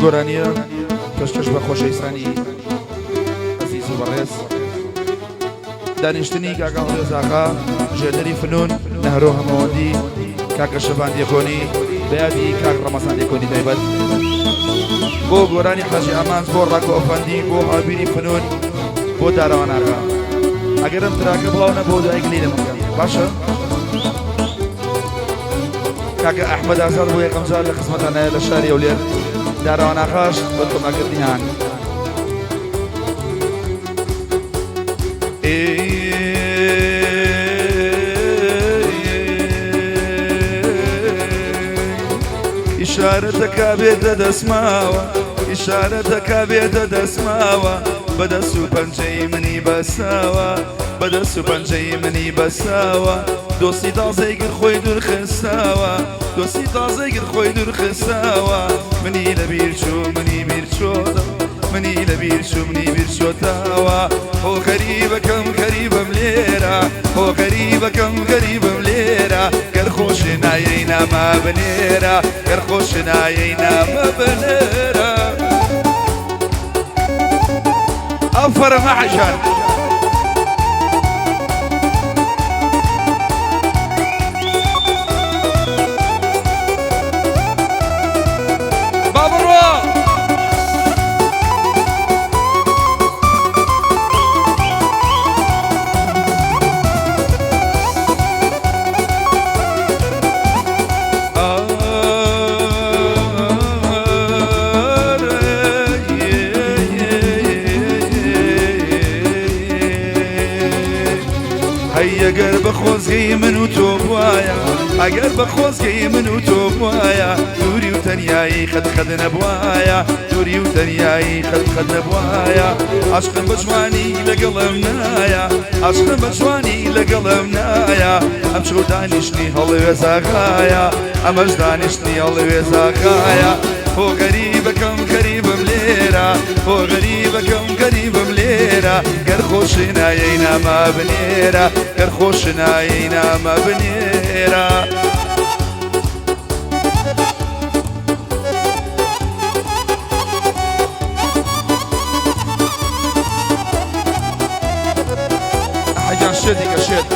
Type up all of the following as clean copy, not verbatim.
گۆرانیە پێشکەش بە خۆشەویستانی ئەزیز و بەڕێز دانیشتنی کاکە هەڵوێز ئاغا ژێدەری فنون نەهرۆ هەمەوەندی کاکە شەبان دێکۆنی بەیادی کاک ڕەمەزان دێکۆنی تایبەت بۆ گۆرانی حاجی ئامانج بۆ ڕاکۆ ئەفەندی بۆ هاویری فنون بۆ دارەوان ئاغا ئەگەرم تراکە بڵاو نەبوو دوای گلی لەمە بکەم باشە کاکە ئەحمەد ئازاد بۆ یەکەم جار لە خزمەتانایە لە شاری هەولێر دارەوان ئاغاش بە تۆمارکردنی ئاهەنگ. ئیشارەتەکە بێتە دەستماوە ئیشارەتەکە بێتە دەستماوە بەدەست و پەنجەی منی بەساوە بەدەست و پەنجەی منی بەساوە دۆستی تازەی گر خۆی دوورخستاوە دۆستی تازەی گر خۆی دوورخستاوە منی لەبیر چوو منی بیر چۆتە منی لەبیر چوو منی بیر چۆتەوە خۆ غەریبەکەم غەریبم لێرە خۆ غەریبەکەم غەریبم لێرە گەر خۆش نایەی نامە بنێرە گەر خۆش نایەی نامە بنێرە ئەفەرم ئەحەجان. با بڕۆ. هەی ئەگەر بە خۆزگەی من و تۆ بواە ئەگەر بە خۆزگەی من و تۆ بواە دووری و تەنیایی خەت خەت نەبواە دووری و تەنیایی خەت خەت نەبواە عاشقم بە جوانی لەگەڵم نایە عاشقم بە جوانی لەگەڵم نایە ئەم شەو دانیشتنی هەڵوێزاغایە ئەمەش دانیشتنی هەڵوێزاغایە خۆ غەریبەکەم غەریبم لێرە خۆ غەریبەکەم غەریبم لێرە گەر خۆش نایەی نامە بنێرە گەر خۆش نایەی نامە بنێرە. حەجان شێتێکە شێت.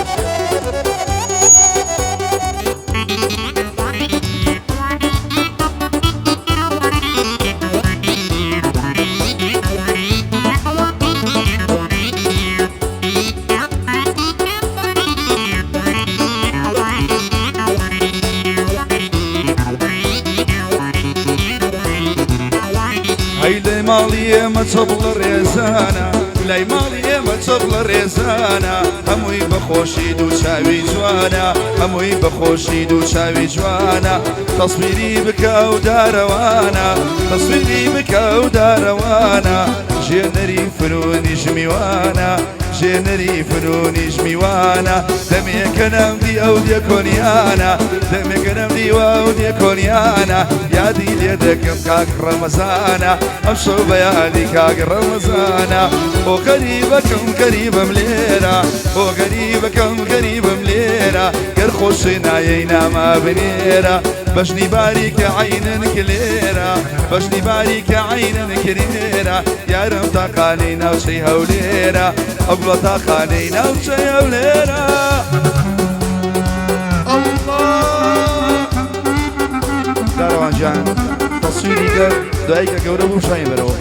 هەی لای ماڵی ئێمە چەپڵە ڕێزانە لای ماڵی ئێمە چەپڵە ڕێزانە هەمووی بەخۆشی دوو چاوی جوانە هەمووی بەخۆشی دوو چاوی جوانە تەسویری بکە و دارەوانە تەسویری بکە و دارەوانە ژێنەری فرونیش میوانە ژێنەری فرونیش میوانە دەمێکە نەمدی ئەو دێکۆنیانە دەمێکە نەمدیوە ئەو دێکۆنیانە یادی لێ دەکەم کاک ڕەمەزانە ئەمشەو بە یادی کاک ڕەمەزانە خۆ غەریبەکەم غەریبم لێرە خۆ غەریبەکەم غەریبم لێرە گەر خۆش نایەی نامە بنێرە بەژنی باریکە عەینن کلێرە بەژنی باریکە عەینن کرێرە یارم تاقانەی ناوچەی هەولێرە ئەو گوڵە تاقانەی ناوچەی هەولێرە دارەوان گیان تەسویری گەر دوایی کە گەورە بوو شانی بەرەوە.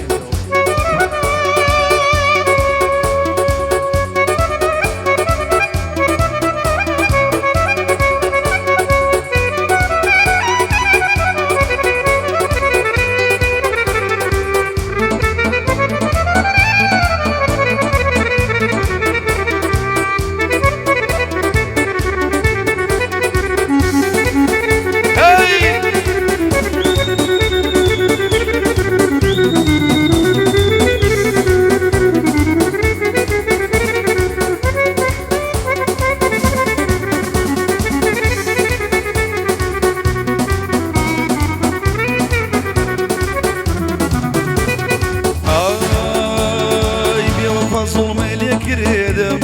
ئای بێوەفا زوڵمێ لێ کرێدم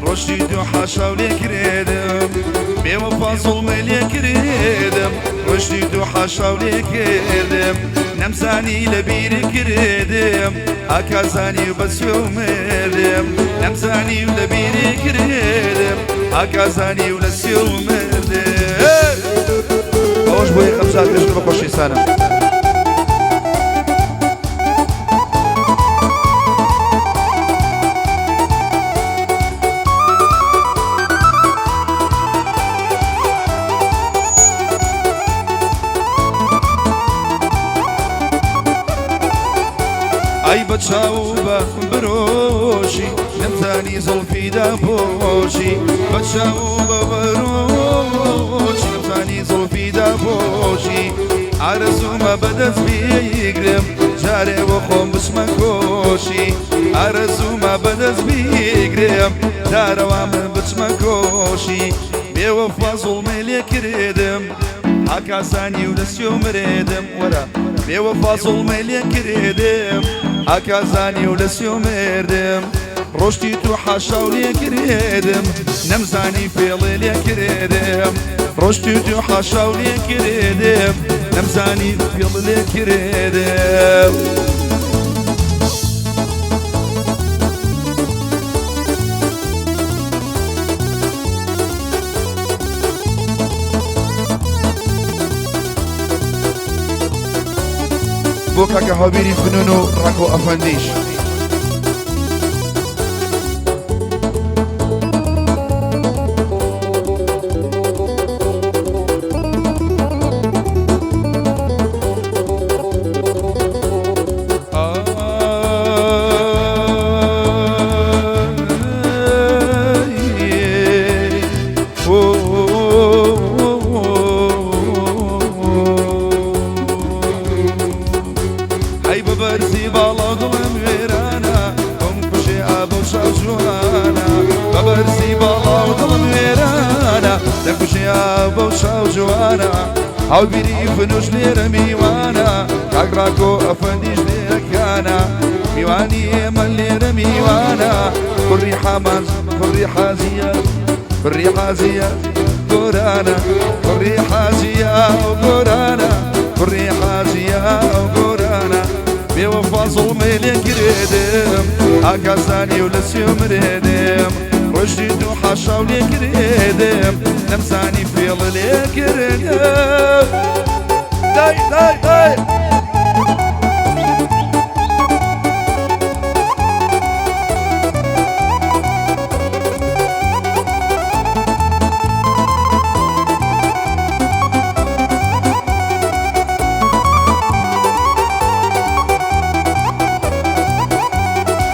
ڕۆشتی تۆ حاشاو لێ کرێدم بێوەفا زوڵمێ لێ کرێدم ڕۆشتی تۆ حاشاو لێ کردم. نەمزانی لە بیر کردم ئاکازانی و بەسێ و مردم نەمزانی و لە بیر کردم ئاکازانی و لە سێ و مردم. ئەوەش بۆ یەکەم جار پێشکە بە خۆشەویستانم. ئای بە چاو و بە برۆشی نەمزانی زوڵفی داپۆشی بە چاو و بە بەرۆشی نەمزانی زوڵفی داپۆشی ئارەزوومە بەدەست بیگرم جارێ بۆ خۆم بچمە کۆشی ئارەزوومە بەدەست بیگرم دارەوا من بچمە کۆشی بێوەفا زوڵمێ لێ کردم ئاکازانی و لەسیۆ مرێدم وەرە بێوەفا زوڵمێ لێ کردم ئاکازانی و لەسیۆ مردم ڕۆشتی تو حاشاو لێ کردم نەمزانی فێڵێ لێ کردم ڕۆشتی تو حاشاو لێ کردم نەمزانی فێڵ لێ کردم. بۆ کاکە هاویری فنون و ڕاکۆ ئەفەندیش. هەی بە بەرزی باڵا دڵم وێرانە بم کوژێ ئابە و چاو جوانە بە بەرزی باڵا و دڵم وێرانە دەکوژێ ئابە و چاو جوانە هاوبیری فنوش لێرە میوانە کاک ڕاکۆ ئەفەندیش لێرەکانە میوانی ئێمە لێرە میوانە کوڕی حامان کوڕی حازیە کوڕی حازیە گۆرانە کوڕی حازیە و گۆرانە کوڕی حازیە و گۆرانە بێوەفا زوڵمێ لێ کرێدم ئاکازانی و لە سێ مرێدم ڕۆشتی تو حاشاو لێ کرێدم نەمزانی فێڵ لێ کردم دای دای دای.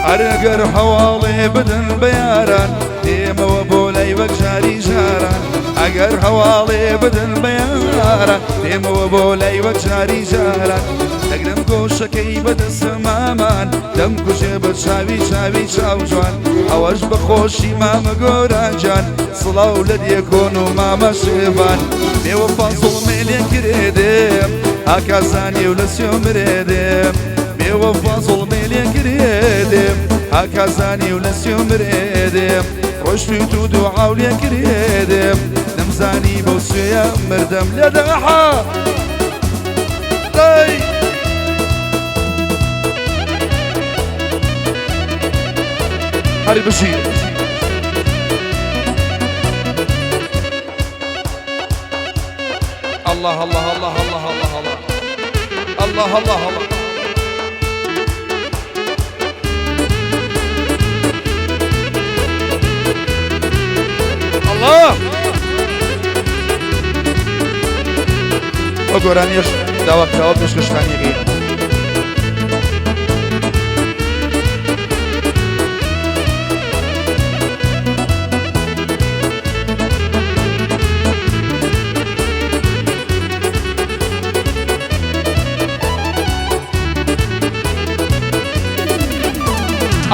ئەرەگەر هەواڵێ بدەن بە یاران دێمەوە بۆ لای وەک جاری جاران ئەگەر هەواڵێ بدەن بە یاران دێمەوە بۆ لای وەک جاری جاران دەگرم گۆشەکەی بەدەستە مامان دەمکوژێ بە چاوی چاوی چاو جوان ئەوەش بە خۆشی مامە گۆران جان سڵاو لە دێکۆن و مامە شێڤان بێوەفا زوڵمێ لێ کرێدێم ئاکازانی و لە سێ مرێدێم بێوەفا زوڵمێ لێ کرێدێم ئاکازانی و لە سێ مرێدێم ڕۆشتیت و دوعاو لێ کرێدێم نەمزانی بەو سوێیە مردم لێ دەحا دای. هەری بژی. الله الله الله الله الله الله الله الله الله. الله. ئەو گۆرانیەش داواکراوە پێشکەشتانیەکەی.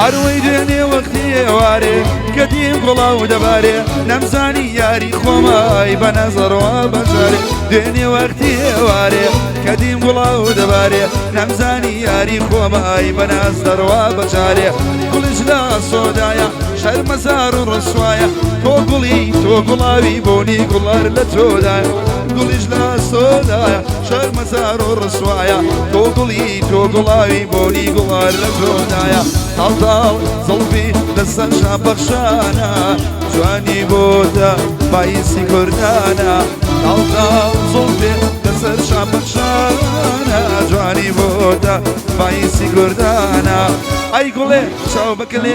ئەروەی دوێنێ وەختی ئێوارێ کە دیم گوڵاو دەبارێ نەمزانی یاری خۆمای بە نەزەڕوا بەجارێ دوێنێ وەختی ئێوارێ کە دیم گوڵاو دەبارێ نەمزانی یاری خۆمای بە نەزەڕوا بەجارێ گوڵیش لە سۆدایە شەرمەزار و ڕسوایە تۆ گوڵی تۆ گوڵاوی بۆنی گوڵار لە تۆدایە گوڵیش لە سۆدایە شەرمەزار و ڕسوایە تۆ گوڵی تۆ گوڵاوی بۆنی گوڵار لە تۆدایە تاڵ تاڵ زڵفی لەسەر شان پەخشانە جوانی بۆتە بایسی کوردانە تاڵ تاڵ زڵفی لەسەر شان پەخشانە جوانی بۆتە بایسی کوردانە ئەی گوڵێ چاو بکلێ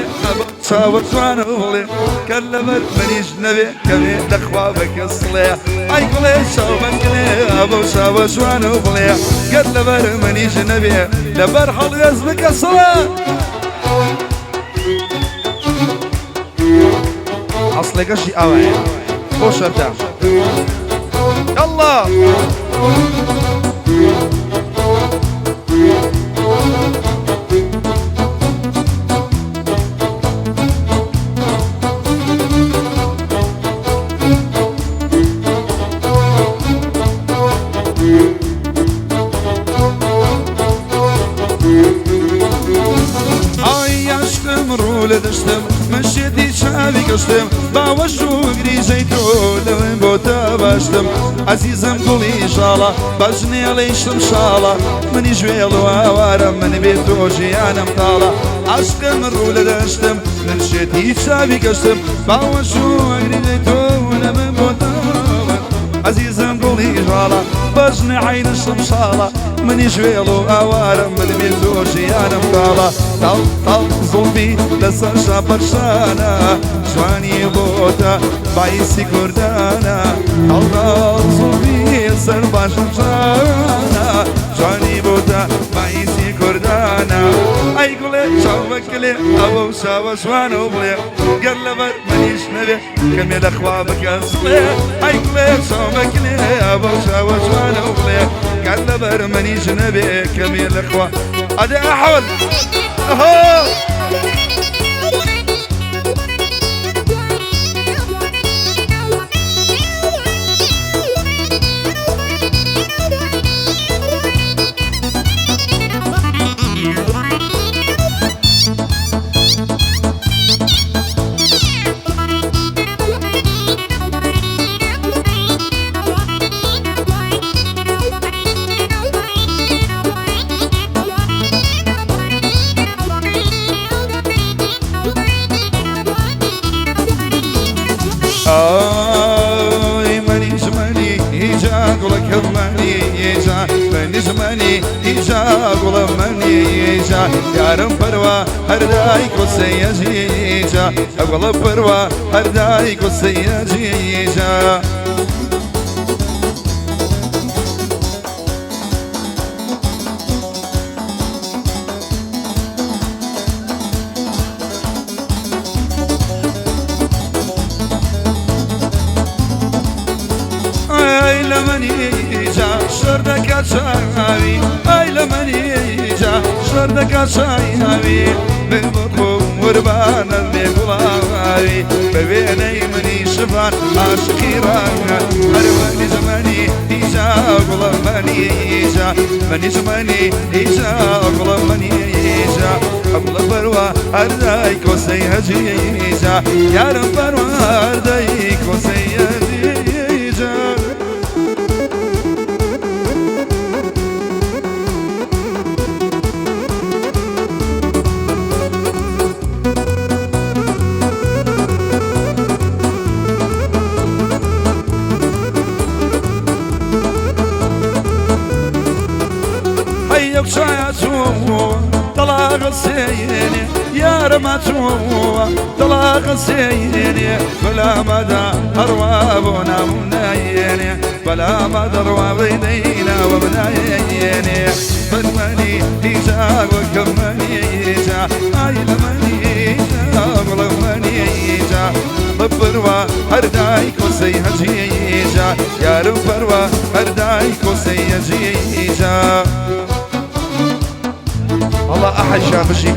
چاوە جوان و بڵێ کە لەبەر منیش نەبێ کەمێ لەخوا بەکەسڵێ ئەی گوڵێ چاو بکلێ بەو چاوە جوان و بڵێ گەر لەبەر منیش نەبێ لەبەر هەڵوێست بکەسڵێ ئەسڵەکەشی ئاوایە بۆ شەرتە يلا. ئای عشقم ڕوو لە دەشتم من شێتی چاوی گەشتم باوەش و گریژەی تۆ لەوێن بۆ تا باشتم عەزیزم گوڵی ژاڵە بەژنێڵی شمشاڵە منیش وێڵ و ئاوارە من بێ تۆ ژیانم تاڵە عشقم ڕوو لە دەشتم من شێتی چاوی گەشتم باوەش و گریژەی تۆ لەمن بۆ تا عەزیزم گوڵی ژاڵە بەژنێ عەین شمشاڵە منیش وێڵ و ئاوارم من بێ تۆ ژیانم تاڵە تاڵ تاڵ زوڵفی لەسەر شاپەرشانە جوانی بۆتە بایسی کوردانە تاڵ تاڵ زوڵفی سەر باشەشانە جوانی بۆتە بایسی کوردانە ئەی گوڵێ چاوەکلێ ئەوە و چاوە جوانە و بڵێ گەر لەبەر منیش نەبێ کەمێ لەخوا بکە سڵێ ئەی گوڵێ چاوەکلێ ئەوە و چاوە جوانە و بڵێ گەر لەبەر منیش نەبێ کەمێ لەخوا ئەدێ ئەحول ئەهۆ. ئای منیش منی ئیجا گوڵەکەم منی ئیجا منیش منی ئیجا گوڵە منی ئیجا یارم پەروا هەر دایک و سەیەجیجا ئەگوڵە پەروا هەر دایک و سەیەجیجا. ئای لە منیجا شەر دەکا چاوی ئای لە منیجا شەر دەکا چاوی من بۆ قوربانە بێ گوڵاوی بە وێنەی منی شڤان عاشقی ڕانگە هەر منیش منی ئیجا گوڵە منیجا منیش منی ئیجا گوڵە منیجا ئەگوڵە بەروە هەر دای کۆسەی هەجیجا یارم بەروە هەر دای کۆسەی هەجیجا. هەی ئەو چایە چووە تەڵاغە سێنێ یارەمە چووە تەڵاغە سێنێ بەلامەدا هەڕوا بۆ نامونایێنێ بەلامە دەڕوا بینەیناوە بنایێنێ بنمەنی هیجا وەکەمەنی هیجا ئای لەمەنی هیجا گوڵەمەنی هیجا بپروا هەر دایک و سەی هەجیجا یارم پەروا هەر دایک و سەی هەجیجا. الله أحد شافشي.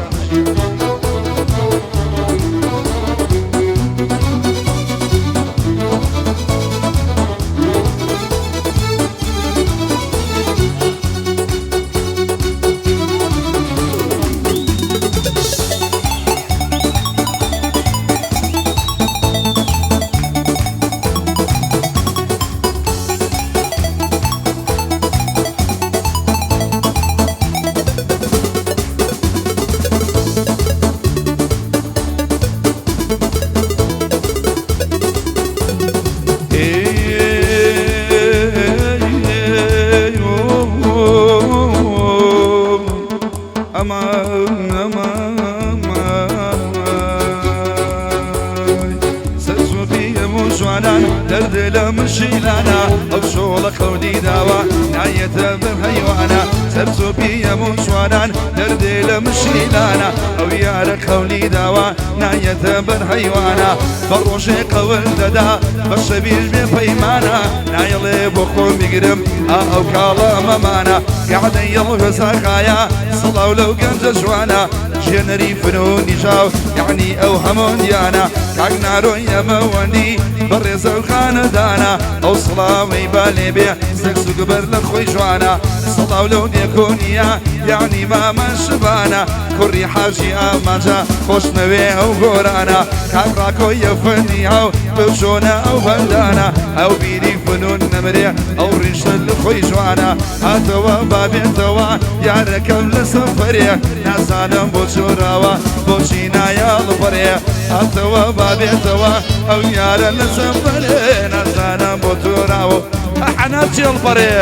گوڵە قەولی داوە نایەتە بەم هەیوانە سەرچۆپی هەموو جوانان دەردێ لە مشیلانە ئەو یارە قەولی داوە نایەتە بەر هەیوانە بە ڕۆژێ قەول دەدا بە شەویش بێ پەیمانە نایڵێ بۆ خۆم بگرم ئا ئەو کاڵە مەمانە گەعدەی یەڵ وێزاخایە سڵاو لەو گەنجە جوانە ژێنەری فنونی ژاو یعنی ئەو هەموو دیانە کاک نارۆی ئەمەوەندی بەڕێزە و خانەدانە ئەو سڵاوەی با لێ بێ سەکس و گبەر لە خۆی جوانە سڵاو لەو دێکۆنیە یعنی مامە شبانە کوڕی حاجی ئامانجە خۆشمەوێ ئەو گۆرانە کاک ڕاکۆی ئەفەندی هاو بچۆنە ئەو بەندانە ئەو بیری فنون نەمرێ ئەو ڕیشە لە خۆی جوانە هاتەوە بابێتەوە یارەکەم لە سەفەرێ نازانم بۆ چۆراوە بۆچی نایاڵ بڕێ هاتەوە بابێتەوە ئەو یارە لە سەفەرێ نازانم بۆ تۆراوە ئەحنا چێڵ بڕێ.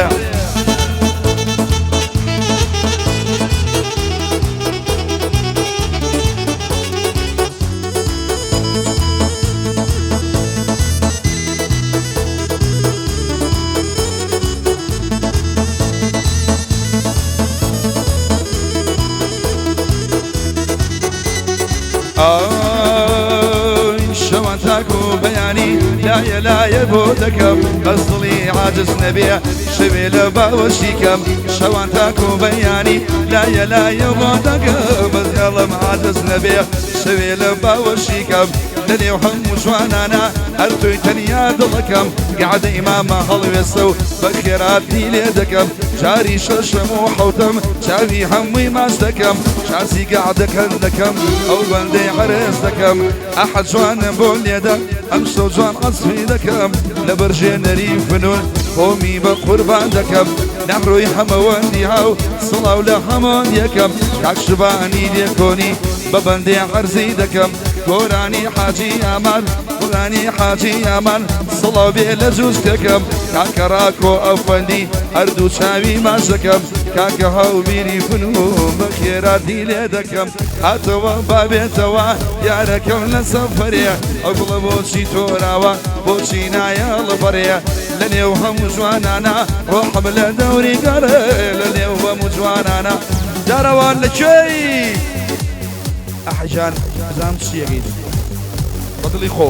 ئای شەوان تاکو بەیانی لایە لایە بۆ دەکەم بەس دڵی عاجز نەبێ شەوێ لە باوەشی کەم شەوان تاکو بەیانی لایە لایە بۆ دەکەم بەس دڵم عاجز نەبێ شەوێ لە باوەشی کەم لە نێو هەموو جوانانە هەر تۆی تەنیا دڵەکەم گەعدەی مامە هەڵوێستە و بە خێراتنی لێ دەکەم جاری شەشەم و حەوتەم چاوی هەمووی ماچ دەکەم شاسی گەعدەکەن دەکەم ئەو بەندەی عەرز دەکەم ئەحە جوانم بۆ لێدە ئەم شەو جوان عەزفی دەکەم لەبەر ژێنەری فنون خۆمی بە قوربان دەکەم نەمرۆی هەمەوەندی هاو سڵاو لە هەمۆن یەکەم کاک شبانی لێکۆنی بە بەندێ عەرزی دەکەم گۆرانی حاجی ئامان گۆرانی حاجی ئامان سڵاو بێ لە جووتەکەم کاکە ڕاکۆ ئەفەندی هەردوو چاوی ماچ دەکەم کاکە هەوبیری فنوم بە خێراتی لێ دەکەم هاتەوە بابێتەوە یارەکەم لە سەفەرێ ئەو گوڵە بۆچی تۆراوە بۆچی نایەڵ بەڕێ لە نێو هەموو جوانانە ڕۆحم لە دەوری گەڕێ لە نێو هەموو جوانانە دارەوان لە کوێی ئەحەجان بزانم چیەکەیت بە دڵی خۆ.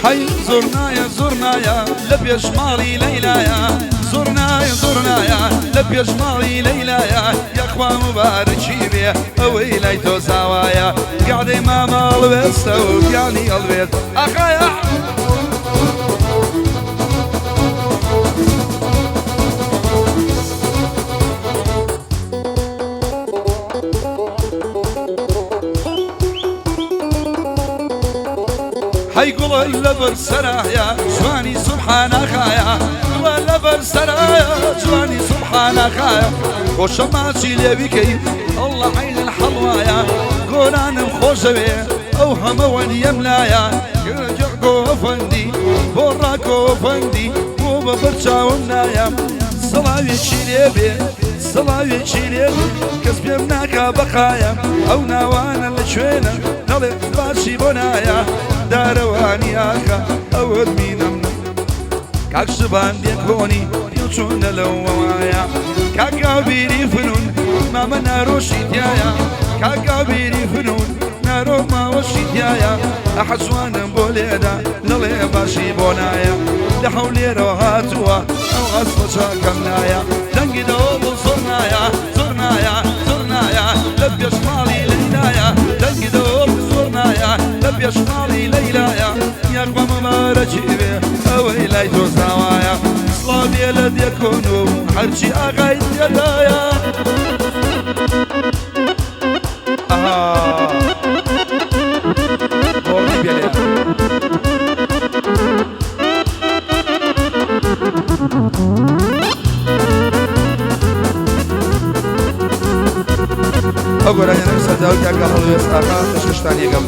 هەی زۆرنایە زۆرنایە لە پێش ماڵی لەیلایە زۆرنایە زۆرنایە لە پێش ماڵی لەیلایە یەخوا مبارەکی بێ ئەوەی لای تۆ زاوایە گەعدەی مامە هەڵوێستە و گیانی هەڵوێست ئاخایە. هەی گوڵە لەبەر سەرایە جوانی سوبحانە خایە گوڵە لەبەر سەرایە جوانی سوبحانە خایە خۆشە ماچی لێویکەی ئەڵڵە عەین حەڵوایە گۆرانم خۆشەوێ ئەو هەمەوەنیەم لایە گۆ ئەفەندی بۆ ڕاکۆ ئەفەندی بۆ بە بەرچاوم نایە سڵاوێکی لێبێ سڵاوێکی لێ کەس پێم ناکا بەقایە ئەو ناوانە لە کوێنە دەڵێ باشی بۆ نایە دارەوانی ئاخە ئەوەت بینم کاک شبان دێکۆنی چۆنە لەوەوایە کاکا بیری فنون مامە نارۆشی تایە کاکا بیری فنون نارۆ ماوەشی تایە ئەحەجوانم بۆ لێدا نەڵێ باشی بۆ نایە لە هەولێرەوە هاتووە ئەو ئەسڵە چاکەم نایە دەنگی دەوڵ و زۆر نایە زۆر نایە زۆر نایە لە پێش ماڵی لەیلایە دەنگی دەوڵ زۆر نایە لە پێش ماڵی لەیلایە یاخوا مبارەکی بێ ئەوەی لای تۆ زاوایە سڵاو بێ لە دێکۆن و هەرچی ئاغای تێدایە. ئەها. هەڵوێست ئاغا پێشکەشتان یەکەم.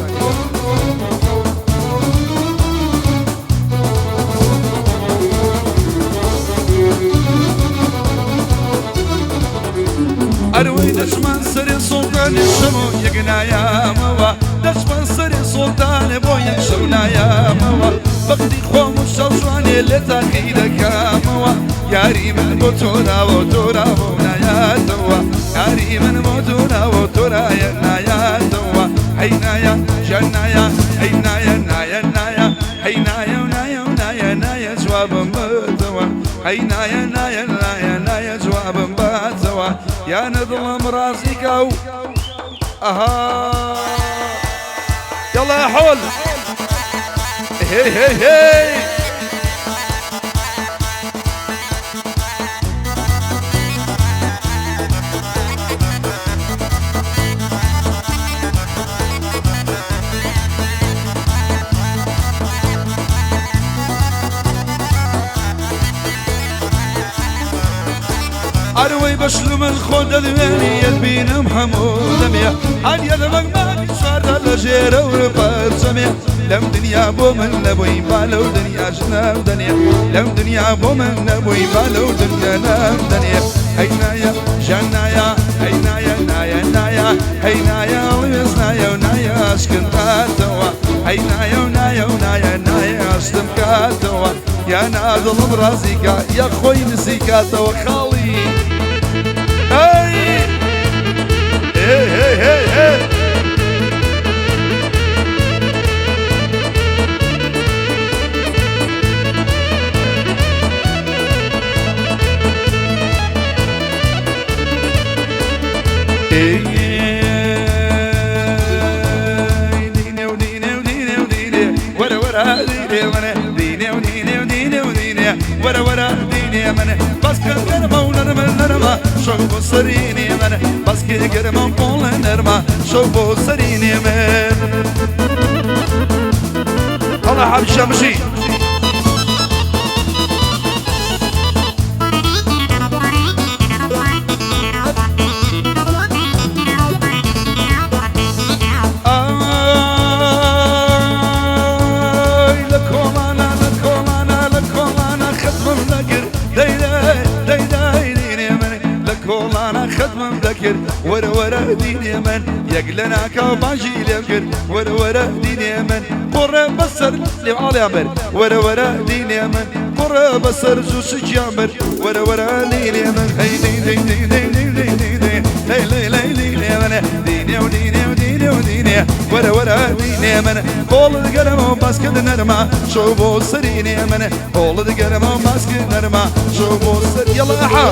ئەروەی دەچمان سەرێ سوڵتانێ شەمۆ یەک نایامەوە دەچمان سەرێ سوڵتانێ بۆ یەک شەو نایامەوە بەختی خۆم و شەو جوانێ لێ تاقی دەکامەوە یاری من بۆ تۆراوە تۆراوە و نایاتەوە یاری من بۆ تۆراوە تۆرایە نایاتەوە هەی نایە ژیان نایە هەی نایە نایە نایە هەی نایە و نایە و نایە نایە جوابم بەتەوە هەی نایە نایە نایە نایە جوابم باتەوە یانە دڵم ڕازی کا و ئەها يلا يا حول هي هي هي ئەروەی بەش لە من خۆ دەدوێنی یەک بینم هەموو دەمێ هەر یەدەمەک ماکی چواردا لە ژێرە و پەرچەمێ لەم دنیا بۆ من نەبووی با لەو دنیاش نەمدەنێ لەم دنیا بۆ من نەبووی با لەو دنیا نەمدەنێ هەی نایە ژیان نایە هەی نایە نایە نایە هەی نایە هەڵوێست نایە و نایە ئاشکم کاتەوە هەی نایە و نایە و نایە نایە ئاشتم کاتەوە یا نادڵم ڕازیکە یا خۆی نزیکاتەوە خاڵی ئەی هێ هێ هێ هێ دینێ و دینێ و دینێ و دینێ وەرە وەرە دینێ منێ دینێ و دینێ و دینێ و دینێ وەرە وەرە دینێ منێ بەس کە گەرمە و نەرمە نەرمە شەو بۆ سەرینێ منێ بەس کە گەرمە و قۆڵە نەرمە شەو بۆ سەرینێ من هەڵا حەبی شەمشی ئای لە کۆڵانە لە کۆڵانە لە کۆڵانە خەتمم دەکرد دەی دەی دەی دەی دینێ من لە کۆڵانە خەتمم دەکرد وەرە وەرە دینێ من یەک لە ناکاو بانگی لێم کرد وەرە وەرە دینێ من قوڕێ بەسەر لێم ئاڵیان برد وەرە وەرە دینێ من قوڕێ بەسەر زوو سکیان برد وەرە وەرە دینێ من هەی دەی دەی دەی دەی دەی دەی دەی دەی لەی لەی لەی دینێ من دینێ و دینێ و دینێ و دینێ وەرە وەرە دینێ من قۆڵت گەرمە و باسکت نەرمە شەو بۆ سەرینێ من قۆڵت گەرمە و باسکت نەرمە شەو بۆ سەر یەڵا ئەحا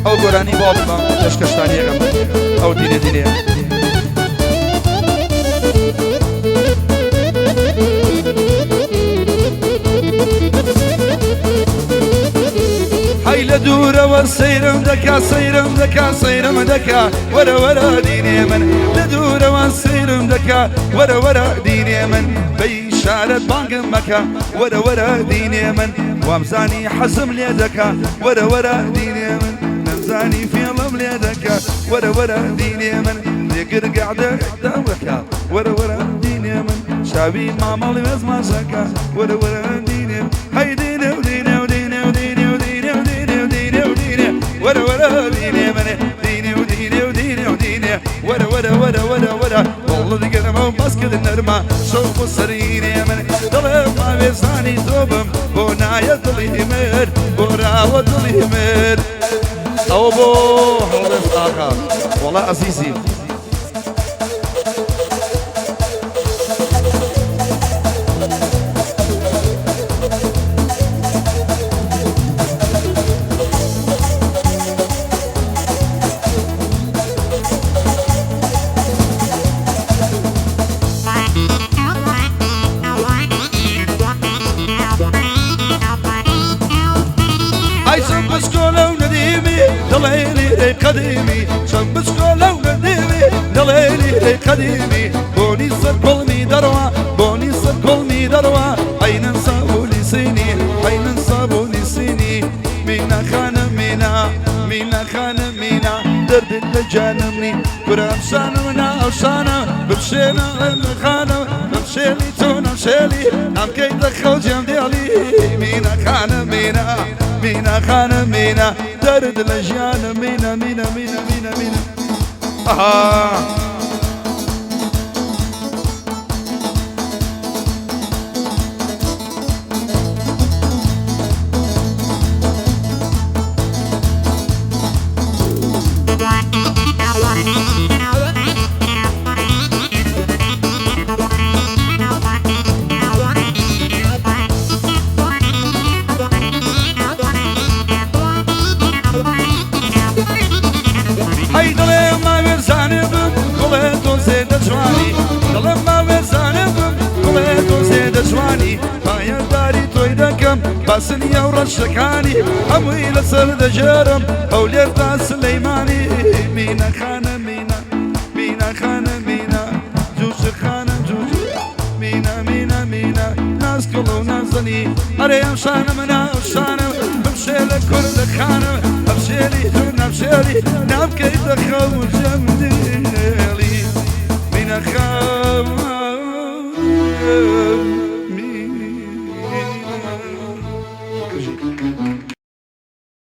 ئەو گۆرانی بۆ پێشکەشتان یەکەم ئەو دینێ دینێ هەی لە دوورەوە سەیرم دەکا سەیرم دەکا سەیرم دەکا وەرە وەرە دینێ من لە دوورەوە سەیرم دەکا وەرە وەرە دینێ من بەی شارەت بانگم مەکە وەرە وەرە دینێ من وامزانی حەزم لێ دەکا وەرە وەرە دینێ من نەمزانی فێڵم لێ دەکا وەرە وەرە دینێ من لێگر گەعدە داوەکە وەرە وەرە دینێ من چاوی مامەڵی وێزماشەکە وەرە وەرە دینێ هەی دینێ و دینێ و دینێ و دینێ و دینێ و دینێ و دینێ و دینێ وەرە وەرە دینێ منێ دینێ و دینێ و دینێ و دینێ وەرە وەرە وەرە وەرە وەرە قۆڵت گەرمە و باسکت نەرمە شەو بۆ سەرینێ من دڵێ پاوێزانی تۆ بم بۆ نایە دڵی من بۆ راوە دڵی من ئەوە بۆ هەڵوێست ئاغا وەڵا ئەزیزی ئەی چەند بچکۆلە و نەدیمی دڵێ لیرەی قەدیمی چەند بچکۆلە و نەدیمی دڵێ لیرەی قەدیمی بۆنی سەر کوڵمی دەڕوا بۆنی سەر کوڵمی دەڕوا عەینەن سابوونی سینی عەینەن سابوونی سینی مینا خانم مینا مینا خانم مینا دەردت لە جانمنی کورە ئەم شانم ناوە ئەو شانە بمشێنە خانە بمشێلی تۆ نەمشێلی نامکەی دەخەو جێم دێڵی مینە خانە مینە مینە خانە مینە دەرد لە ژیانە مینە مینە مینە مینە مینە ئەها. ئەی دڵێ ماوێزانێ بم گوڵێ تۆ زێدە جوانی دڵم ماوێزانێ بم گوڵێ تۆ زێدە جوانی پایەداری تۆی دەکەم باسنی ئەو ڕەشەکانی هەمووی لەسەر دەژێرم هەولێر تا سلەیمانی مینە خانە مینە مینە خانە مینە جوجە خانە جوجە مینە مینە مینە نازگوڵ و نازەنی ئەرێ ئەم شانە منە ئەو شانە بمشێ لە کوردە خانە ئەمشێلی تۆ نامشێلی نامکەی دەخەو جەم دێڵی مینە خانە مینە.